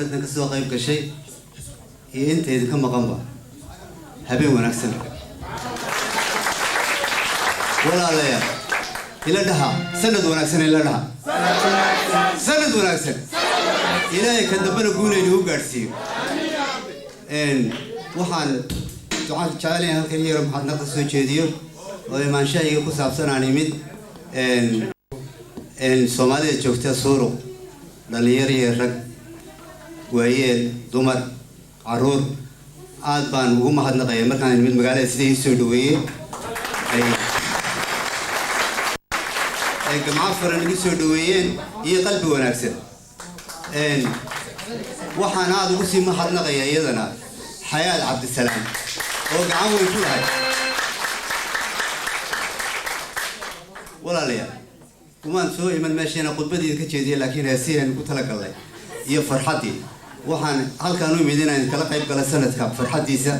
Xafladdan ka soo qayb gashay iyo inta idinka maqanba, habeen wanaagsan. Walaalayaal, ila dhaha sanad wanaagsan, ila dhaha sanad wanaagsan. Ilaahay ka dambena guulayna u gaadhsiiyo. Waxaan ducaan jecelahay halkan yaro maxadnaqa soo jeediyo oo imaanshahayga ku saabsan aan imid. Soomaalida joogta Suuruq, dhalinyar iyo rag, waayeel, dumar, caruur, aad baan ugu mahadnaqaya markaan imid magaalada siday ii soo dhaweeyeen, ay gamco furan igu soo dhaweeyeen iyo qalbi wanaagsan. Waxaan aada ugu sii mahadnaqaya iyadana Xayaad Cabdisalaam oo gacan weyn ku lahay. Walaalayaal, kumaan soo iman meesheena khudbadii ka jeediya, laakiin heesihii ku talagalnay iyo farxaddii waxaan halkaan u imid inaan kala qayb gala sanadka farxaddiisa.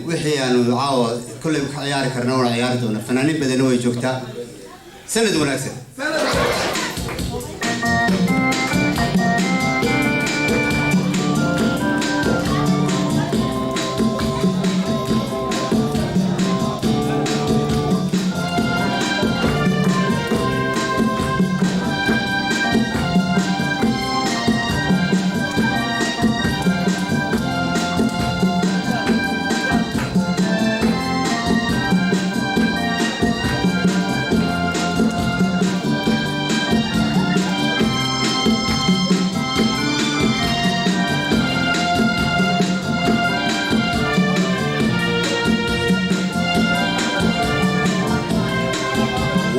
Wixii aanu caawa kolley ka ciyaari karna waan ciyaari doona. Fanaaniin badanna way joogtaa. Sanad wanaagsan.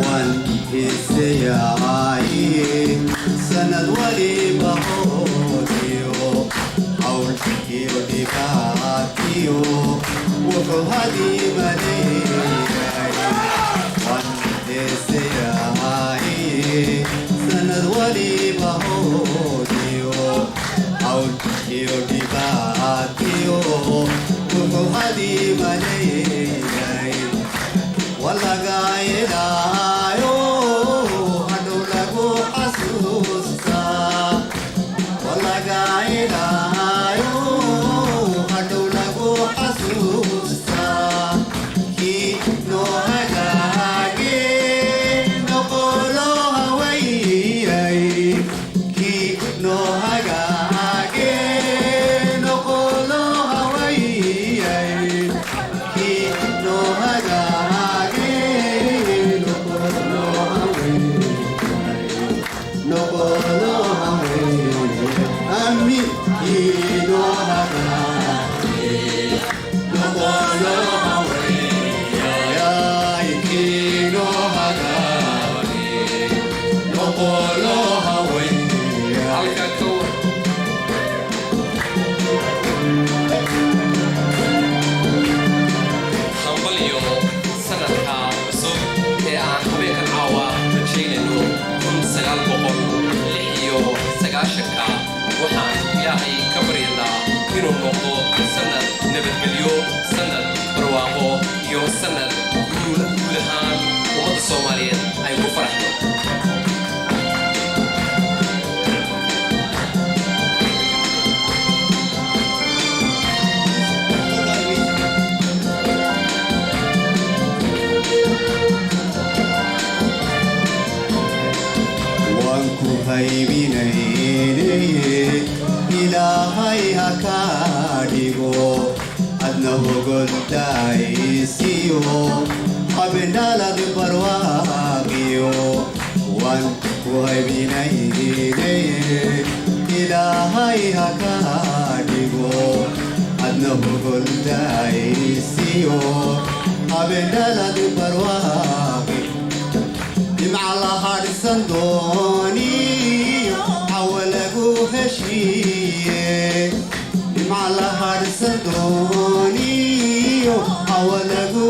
Waan hiiseyaay sanad waliba hoodiyo hawl iyo dhibaatiyo wuxuu hadiimaleeyay. Waan hiiseyaay sanad waliba hoodiyo hawl iyo dhibaatiyo wuxuu hadiimaleeyay. Walagaayelaayo hadhow lagu xasuustaa, walagaayelaayo hadhow lagu xasuustaa. Kii noo hagaage noqolo hawayay, kii noo hagaage noqolo hawayay, kii noo hagaage noqolo hawayay, noqolo hawayay. Amiin. Kii noo hagaage noqolo hawayay, kii noo hagaage noqolo hawayay. Halka ka war. Hambalyo sanadka cusub ee aan habeenkan caawa rajaynayno 1996-ka. Waxaan Ilaahay ka baryanaa inuu noqdo sanad nabadgelyo, sanad barwaaqo iyo sanad guul guud ahaan ummadda Soomaaliyeed ay ku faraxdo. Waan ku haybinaynay, Ilaahay ha kaa dhigo adna hogoldaaysiyo habendhalad barwaaqiyo. Waan ku haybinaynay, Ilaahay ha kaa dhigo adna hogoldaaysiyo habendhalad barwaaqi. Dhimca la hadhsan dooniyo cawa lagu heshiiye, dhimca la hadhsan dooniyo cawa lagu